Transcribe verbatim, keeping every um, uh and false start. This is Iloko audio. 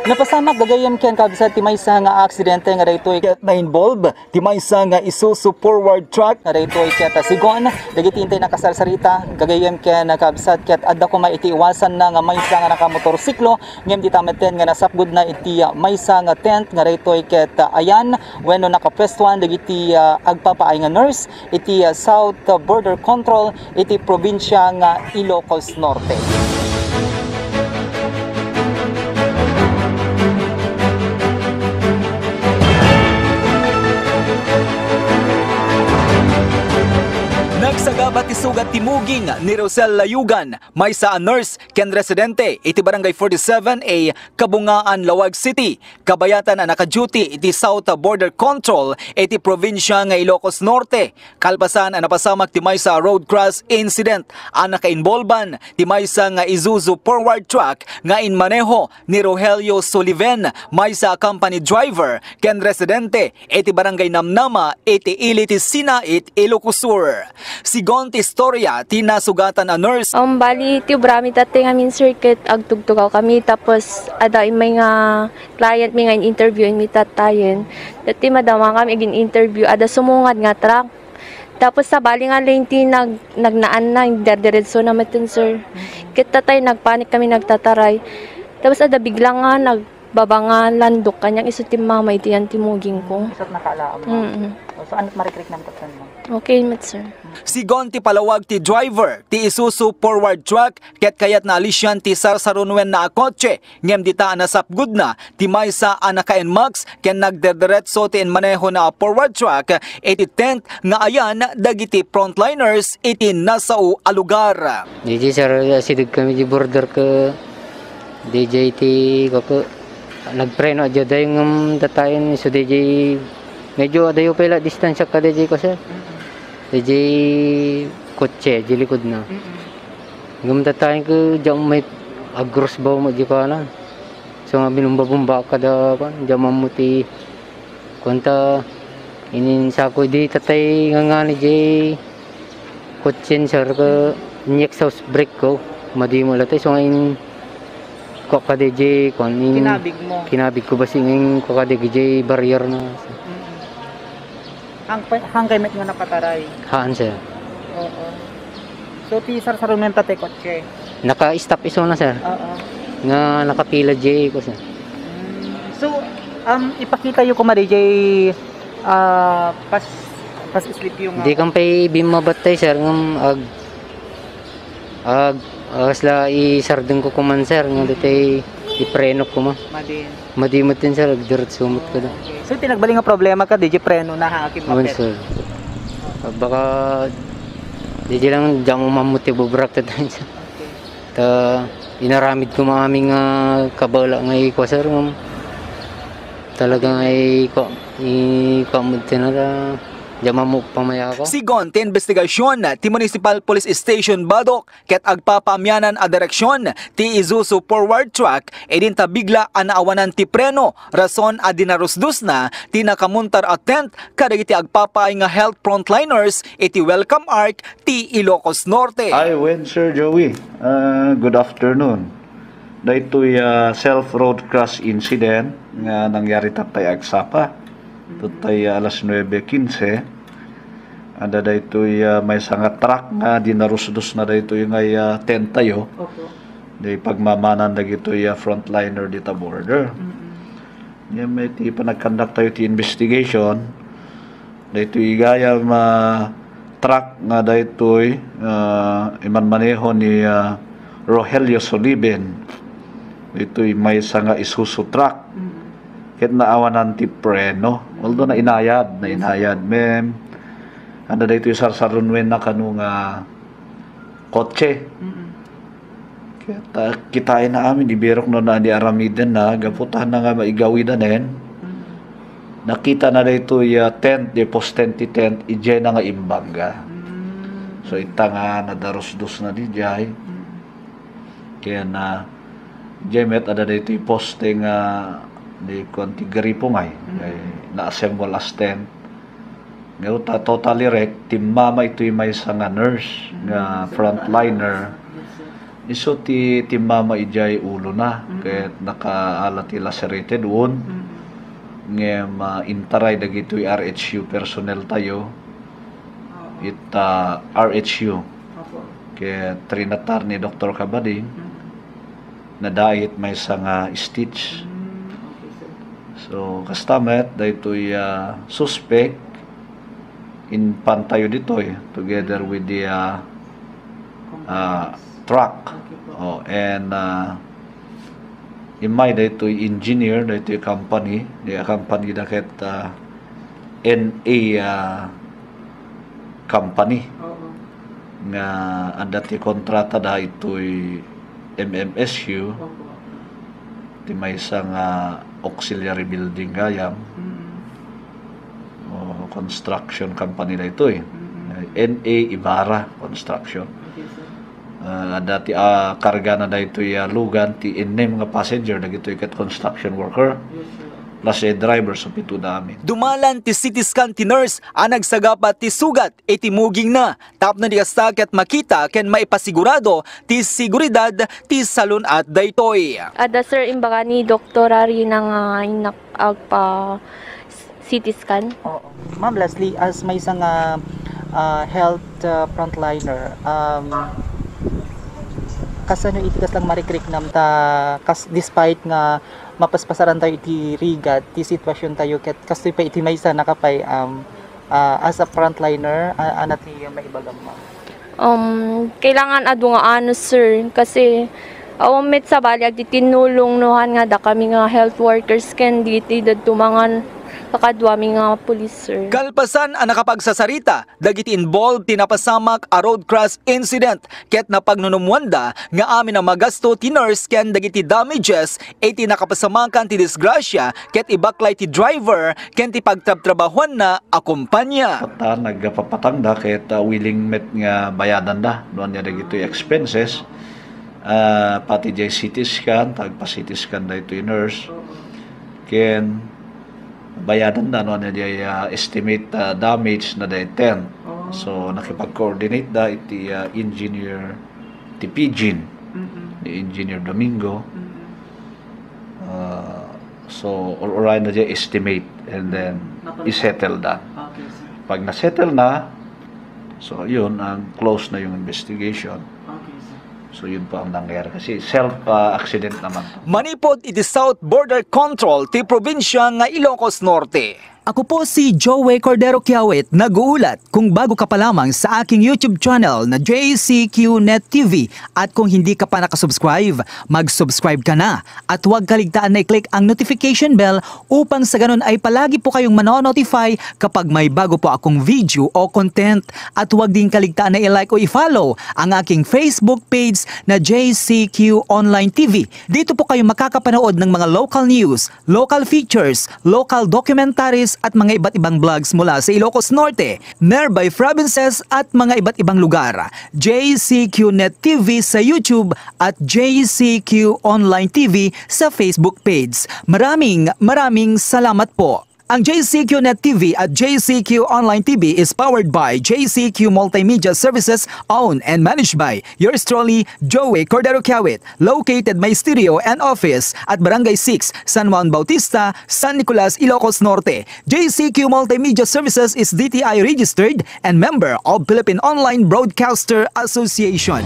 Napasamak gagayyem ken kabsat ti maysa nga aksidente nga daytoy ket na-involve ti maysa nga Isuzu forward truck nga daytoy ket sigon dagiti intay nakasarsarita gagayyem ken kabsat ket adda koma iti iwasanna nga maysa nga nakamotorsiklo ngem dita metten nga nasapgudna iti maysa nga tent nga daytoy ket ayan wenno nakapwestuan dagiti agpapaay nga nurse iti South Border Control iti probinsia nga Ilocos Norte. Nagsagaba ti sugat ti muging ni Rosel Layugan, maysa a nurse ken residente iti Barangay forty-seven A, Kabungaan, Laoag City, kabayatan a naka-duty iti South Border Control iti probinsia nga Ilocos Norte. Kalpasan a napasamak ti maysa a road crash incident a nakainbolban ti maysa nga Isuzu forward truck nga inmaneho ni Rogelio Soliven, maysa a company driver ken residente iti Barangay Namnama iti ili ti Sinait, Ilocos Sur. Sigon ti istorya ti nasugatan a nurse. Um, bali, ti obrami tatay ngamin, sir, ket agtugtugaw kami, tapos adda immay nga client mi nga in-interview mi tatayen. Dati madama kami agin-interview, adda sumungad nga truck. Tapos sabali nga lane ti nag-, nagnaan na, derderetso na metten, sir. Ket tatay, nagpanik kami nagtataray. Tapos adda bigla nga nagbaba nga landok kaniak, isu ti mama iti yan ti muging ko. Isut nakaalaam mo? Mm. O, so, anat marikriknam ket ken mo? Okay met, sir. Sigon ti palawag ti driver ti Isuzu forward truck ket kayatna a lisian ti sarsarunuen na a kotse, ngem dita a nasapgudna ti maysa a naka-Nmax ken nagderderetso ti inmanehona a forward truck iti tent nga ayan dagiti frontliners iti nasao a lugar. Diay, sir, asideg kami di border ket diay ti koko nagpreno a diay ngem tatayen isu diay medyo adayo pay la distansiak kadi diay ko, sir. Diay kotse, diay likudna. Ngem tatayen ket diak met agrusbaw met diay kanan. So nga binumbabumbaak kada kuan, diak ammo ti kuan ta ininsako di tatay nga ngani diay kotsen, sir, ket in-exhaust brake ko. Madi met la tay, so nga in-, kuak kadi diay kuan, in-, kinabig mo. Kinabig ko basi nga in-, kuak kadi diay barrier na. Mm. Hangkay, hangkay met nga napataray? Haan, sir. Oo. So, ti sarsarunuen ta ti kotse? Naka-stop isuna, sir. Oo. Nga nakapila diay ko, sir. Mm. So, um, ipakitayo koma diay, ah, pas-, pass slip yo nga. Di kan pay bimmabattay, sir, ngem ag-, Ag-, agasla isardengko koma, sir, nga ditoy iprenok koma. Madi. Madi met din, sir, agdiretso met kada. Okay. So, ti nagbali nga problema ka, diay preno na, ha, akin. Wen, mapet, sir. Baka, diay lang, diak ammo ti bubrak ta tayo, sir. Okay. Ta, inaramid ko maamin nga kabala nga ikwa, sir, ngem talaga nga ikwa, ikwa met din, ah, diak ammo pamayako. Sigon ti investigasyon ti Municipal Police Station Badoc, ket agpapaamianan a direksion ti Isuzu forward truck, idinta bigla a naawanan ti preno, rason a dinarusdusna ti nakamuntar a tent kadagiti agpapaay nga health frontliners iti Welcome Arc ti Ilocos Norte. Ay, wen, Sir Joey. Ah, good afternoon. Daytoy, ah, self road crash incident nga nangyari tattay agsapa. Tattay, ah, alas nuebe quince. Adda daytoy, ah, maysa nga truck nga dinarusdosna daytoy ngay, ah, tent tayo. Opo. Di pagmamanan dagitoy, ah, frontliner dita border. Mm-mm. Ngem iti panagkandaktayo ti investigation, daytoy gayam a truck nga daytoy, ah, imanmaneho ni, ah, Rogelio Soliven. Daytoy maysa nga Isuzu truck. Mm. Ket naawanan ti preno. Although nainayad, nainayad, mem. Ano daytoy sarsarunuen na kano nga kotse. Mm-mm. Ket, ah, kitaenna amin, ibirok no na ni aramiden na, gapu ta na nga maigawidanen. Mm. Nakitana daytoy, ah, tent, di posten ti tent, idiay na nga imbangga. Mm. So, ita nga nadarusdosna diay. Mm. Ken, ah, idiay met adda daytoy poste nga di kuan ti gripo ngay, mm, ngay na-assemble as tent. Nga uta, totally wreck, timmama itoy maysa nga nurse, nga frontliner. Yes, sir. Isu ti timmama idiay ulona, mm, ket nakaala ti lacerated wound. Mm. Ngem, ah, intaray dagitoy R H U personnel tayo, oo, it, ah, R H U. Opo. Ket trinatar ni Doktor Kabading, mm, nadait maysa nga stitch. Mm, okay, sir. So, kasta met, daytoy, ah, suspek, impan tayo ditoy together, mm, with the, ah, ah, truck. Okay po. Oh, and, ah, immay daytoy engineer, daytoy company, di a company da ket, ah, N A, ah, company. Oo. Nga adda ti kontrata daytoy M M S U, opo, ti maysa nga auxiliary building gayam. Mm. O, construction company daytoy. Mm. N A Ibarra Construction. Okay, sir. Ah, adda ti, ah, kargana daytoy, ah, lugan ti innem nga passenger dagitoy ket construction worker. Yes, sir. Plus a driver, so pito da amin. Dumalan ti C T scan ti nurse a nagsagapa ti sugat iti mugingna. Tapno di kasta ket makita ken maipasigurado ti seguridad ti salun-at daytoy. Adda, sir, imbaga ni Doktora Rina nga innak-, agpa-, C T scan? Oo. Ma'am Leslie, as maysa nga, ah, health, ah, frontliner, um, kasano iti kaslang marikriknam ta kas-, despite nga mapaspasaran tayo iti rigat, ti sitwasyon tayo, ket kastoy pa iti maysa nakapay, um, ah, as a frontliner, a-, ano ti maibagam, ma'am? Um, kailangan adu nga ano, sir, kasi awan met sabali agdi tinulong no han nga dakami nga health workers ken diti dadto mangan kakaduami nga pulis, sir. Kalpasan a nakapagsasarita dagiti involved ti napasamak a road crash incident ket napagnunumwanda nga amin a magasto ti nurse ken dagiti damages iti nakapasamakan ti disgrasya ket ibaklay ti driver ken ti pagtrabtrabahuanna a kumpanya. Ta nagpapatangda ket, ah, willing met nga bayadanda no ania dagitoy expenses. Ah, pati jay C T scan, tagpa-C T scan daytoy nurse. Ken bayadanda no ania diay, ah, estimate, ah, damage na diay tent. Oh. So, nakipag-coordinate da iti, ah, engineer ti Pidgin, mm-mm, ni Engineer Domingo. Mm-mm. Ah, so, ur-, uray na diay estimate and then isettle da. Okay, sir. Pag nasettle na, so, yun, ang close na yung investigation. Okay, sir. So, yun po ang nangyari. Kasi self, ah, accident naman to. Manipod iti South Border Control ti probinsya nga Ilocos Norte. Ako po si Joey Cordero Kiawit, nag-uulat. Kung bago ka pa lamang sa aking YouTube channel na J C Q Net T V at kung hindi ka pa nakasubscribe, mag-subscribe ka na at huwag kaligtaan na i-click ang notification bell upang sa ganun ay palagi po kayong mano-notify kapag may bago po akong video o content. At huwag din kaligtaan na i-like o i-follow ang aking Facebook page na J C Q Online T V. Dito po kayo makakapanood ng mga local news, local features, local documentaries at mga iba't ibang vlogs mula sa Ilocos Norte, nearby provinces at mga iba't ibang lugar. J C Q Net T V sa YouTube at J C Q Online T V sa Facebook page. Maraming, maraming salamat po. Ang J C Q Net T V at J C Q Online T V is powered by J C Q Multimedia Services, owned and managed by yours truly, Joey Cordero Kiawit. Located my studio and office at Barangay six, San Juan Bautista, San Nicolas, Ilocos Norte. J C Q Multimedia Services is D T I registered and member of Philippine Online Broadcaster Association.